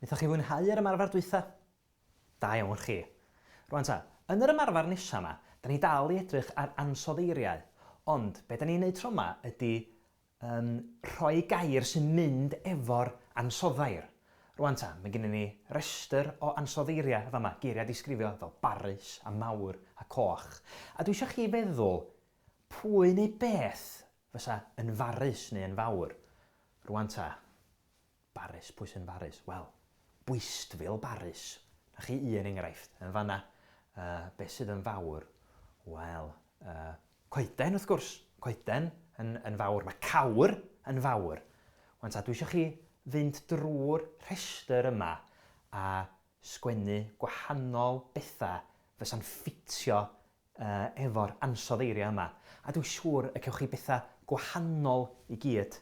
Wnaethoch chi fwynhau yr ymarfer dwytha? Da iawn chi. Rwan ta, yn yr ymarfer nesa 'ma, da ni dal i edrych ar ansoddeiriau, ond be da ni'n neud tro 'ma ydi yym rhoi gair sy'n mynd efo'r ansoddair. Rwan ta, mae gennyn ni restr o ansoddeiriau yn fama, geiriau disgrifio fel barus a mawr a coch. A dwi isio chi feddwl pwy neu beth fysa yn farus neu yn fawr. Rwan ta, Barus, pwy sy'n farus? Wel, bwystfil barus. 'Na chi un enghraifft yn fan'na. Uh, beth sydd yn fawr? Wel, uh, coeden wrth gwrs. Coeden yn, yn fawr. Mae cawr yn fawr. Wan ta, dwi eisiau chi fynd drwy'r rhestr yma a sgwennu gwahanol bethau fysa'n ffitio uh, efo'r ansoddeiriau yma. A dwi'n siŵr y cewch chi bethau gwahanol i gyd.